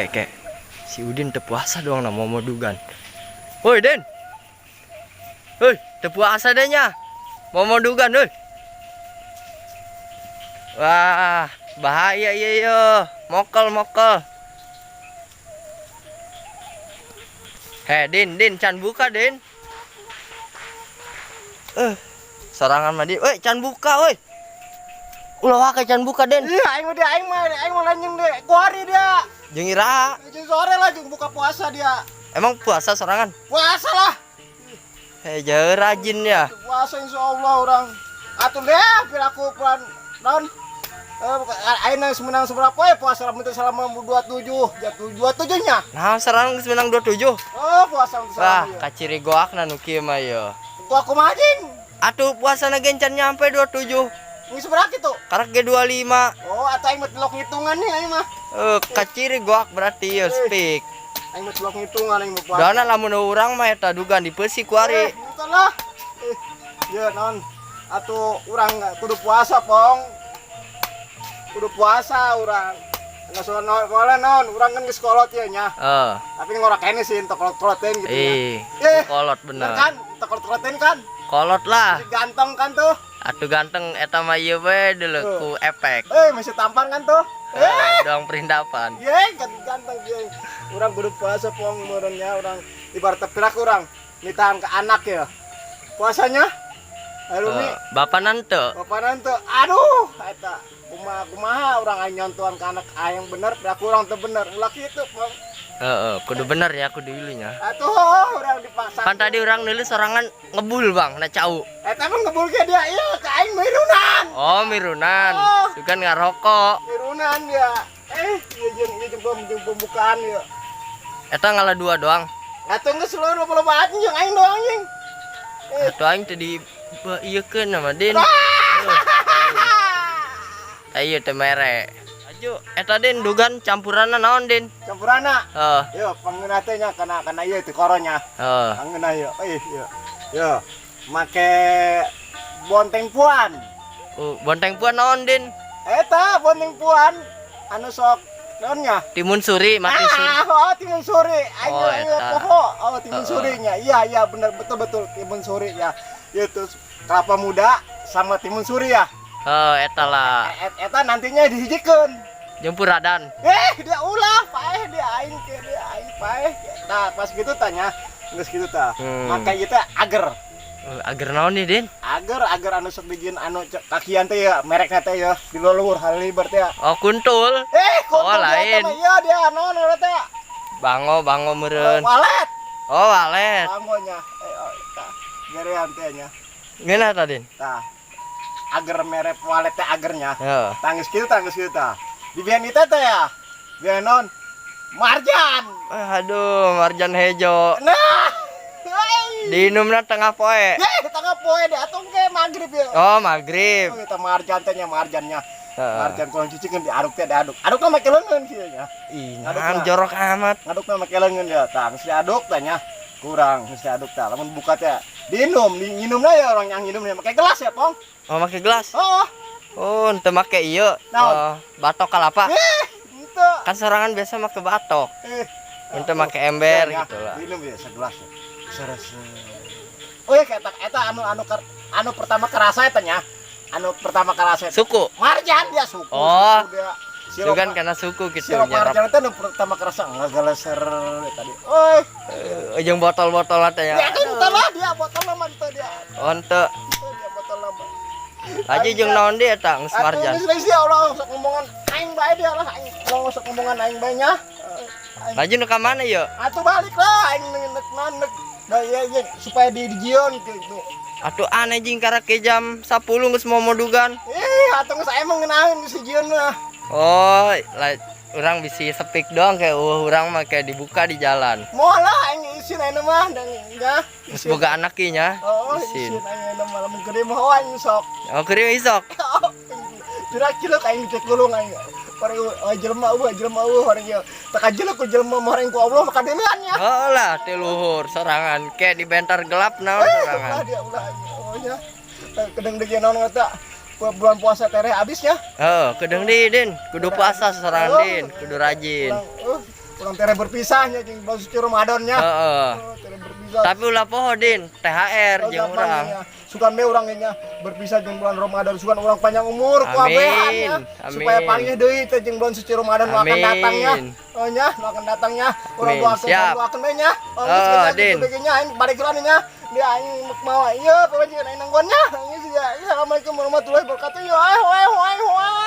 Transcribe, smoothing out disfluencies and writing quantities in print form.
Kayak kayak si Udin teu puasa doang na mau modugan. Woi, Den. Woi, teu puasa deh nya. Mau modugan, woi. Wah, bahaya iya yo. Mokel mokel. Heh, Din, Din, can buka, Din. Eh, sorangan mah, Din. Woi, can buka, woi. Ulah wae can buka, Den. Iya, aing mah dia, aing mah lanjut deh. Kuari dia. Jeung iraha. Jeung sore lah jeung buka puasa dia. Emang puasa sorangan? Puasa lah. Heh, jauh rajin ya. Puasa insya Allah orang. Atuh deh, piraku pelan naon. Eh, aing geus menang seberapa ya puasa lamun teu selama 27, jatuh 27 nya. Nah, serang geus menang 27. Oh, puasa untuk Wah, selama. Kaciri goakna nu kieu mah ye. Ku aku mah anjing. Atuh puasana ge can nyampe 27. Geus berapa itu? Karak ge 25. Oh, atau aing mah telok ngitungan nih aing mah. Eh, kaciri goak berarti ye speak. Aing mah telok ngitungan aing mah puasa. Dana lamun urang mah eta dugan dipeusi ku Eh, ari. itu lah. Eh, ya non. Atuh urang kudu puasa, Pong. Kudu puasa urang. Nggak soal non, soalnya non, urang kan geus kolot ya nya. Eh, Tapi ngorak kene sih entok kolot-kolotin gitu ya. ih, Eh, kolot bener bener. kan? Entok kolot-kolotin kan? Kolot lah. Masih ganteng kan tuh? Atuh ganteng eta mah ieu we deuleu ku efek. Eh, masih tampan kan tuh? Eh, Eh, doang perindapan. ye, ganteng ye. Urang kudu puasa, Pong, meureunnya urang ibarat tepirak urang nitahan ke anak ya. Puasanya? Aduh, Mi. Eh, bapak nante. Bapak nanti, aduh, eta kumaha kumaha urang aing nyontohan ke anak aing bener, perilaku urang teu bener. Ulah kitu, Pong. Heeh, kudu bener ya, kudu ilunya. Atuh urang dipaksa. Kan tadi orang nulis sorangan ngebul, Bang, na cau. Eta mah ngebul ke dia, iya, ke aing mirunan. Oh, mirunan. Oh. Sugan ngarokok. Mirunan dia. Eh, ieu jeung jeung jeung pembukaan ieu. Eta ngalah dua doang. Atuh geus seluruh loba jeung aing doang jeung. Eh. Atuh aing teh di ieukeun sama Din. Ayo teh mere. Aju, eta Din dugan campuranna naon, Din? Campuranna. Heeh. Yo, pangeunah teh nya kana kana ieu teh koronya. Heeh. Pangeunah ieu. Eh, ieu. Yo, make bonteng puan. Oh, bonteng puan naon, Din? Eta bonteng puan anu sok naonnya? Timun suri, mati suri. Ah, oh, timun suri. Ayo, Oh, ayo, eta. poho. Oh, timun Heeh. surinya. Iya, iya, benar betul betul timun suri ya. Itu kelapa muda sama timun suri ya. Heeh, eta lah. Eta nantinya dihijikeun. Jempuradan. Eh, dia ulah, paeh dia aing ke dia aing paeh. Nah, pas gitu tanya, geus kitu tah. Maka ieu teh ager. Oh, ager naon nih, Din? Ager ager anu sok dijieun anu kakian teh ya, merekna teh ya, di luhur Haliber teh ya. Oh, kuntul. Eh, kuntul Oh, dia lain. teh mah, iya dia naon eta teh? Bango, bango meureun. Walet. Oh, walet. Bangonya. Eh, oh, tah. Gerean teh nya. Ngeunah tah, Din? Tah. Ager merek walet teh agernya. Heeh. Tangis kitu tah. Di bian itu teh ya. Bian non marjan. Aduh, marjan hejo. Nah. Hei. Diinumna tengah poe. Eh, tengah poe di atung ke maghrib ya. Oh, maghrib. Oh, eta marjan teh nya marjannya. Heeh. Marjan kurang cuci kan diaduk teh diaduk. Adukna make leungeun kieu nya. Ih, Ngaduk naon lah. jorok amat. Ngadukna make leungeun ya. Tah, geus diaduk teh nya. Kurang geus diaduk tah. Lamun buka teh diinum, diinumna ya orang yang nginumnya make gelas ya, Pong. Oh, make gelas. Oh. Oh, ente make ieu. Naon? Oh, batok kalapa. Eh, henteu. Kan sorangan biasa make batok. Eh. Ente make ember Ya, gitu lah. Minum ya segelas ya. Serese. Oh ya eta eta anu anu anu pertama kerasa eta nya. Anu pertama kerasa eta. Suku. Marjan dia suku. Oh. Suku dia. Sirup, Sugan karena suku gitu sirup nyerap. marjan itu anu pertama kerasa ngageleser tadi. Oi. Eh, jeung botol-botol teh ya. Dia kan ente lah dia botol lama ente dia. Oh, ente. Ente dia botol lama. Aja jeung naon dia eta geus Atuh marjan. geus geus ya Allah sok ngomongan aing bae dia lah aing Allah sok ngomongan aing bae nya. Eh, aing. Laju nu ka mana ye? Atuh balik lah aing nek nek nah, iya, iya, supaya di dijieun gitu. Atuh aneh jing karek jam 10 geus mau modugan. Ih, atuh geus aya mah ngeunaheun geus dijieun mah. Oh, lah urang bisi sepik doang kayak urang mah kayak dibuka di jalan. Moal lah aing isin ayeuna mah dan ya. Geus boga anak ieu nya. Oh, Isin. isin ayeuna mah lamun gede mah oh, aing sok. Oh, kuring isok. Jurak ciluk aing dicekulung aing. Orang oh, jelema eueuh, jelema eueuh orang ieu. Teka jelek ku jelema mah orang ku Allah maka deulean nya. Oh lah, teh luhur sorangan kayak di bentar gelap naon Eh, sorangan. ulah dia ulah aing. Oh nya. Kedeng deui naon eta. Bulan puasa tereh abisnya. Oh, kedeng di Din, kudu puasa sorangan Oh. Din, kudu rajin. Oh, Urang tere berpisahnya jeung bulan suci Ramadan nya. Heeh. Oh, tere berpisah. Tapi ulah poho, Din, THR jeung Oh, urang. ya. Sugan be urang nya berpisah jeung bulan Ramadan, sugan urang panjang umur ku abehan nya. Amin. Supaya panggih deui teh jeung bulan suci Ramadan nu akan Amin. datangnya. Oh nya, nu akan datangnya. Urang Amin. doakeun, Siap. doakeun we nya. Oh, Oh, geus geus Din. gitu nya aing balik heula nya. Dia aing mau ieu pamajikan aing nangguan nya. Geus ya. Assalamualaikum warahmatullahi wabarakatuh. Yo, ay, hoy, hoy, hoy.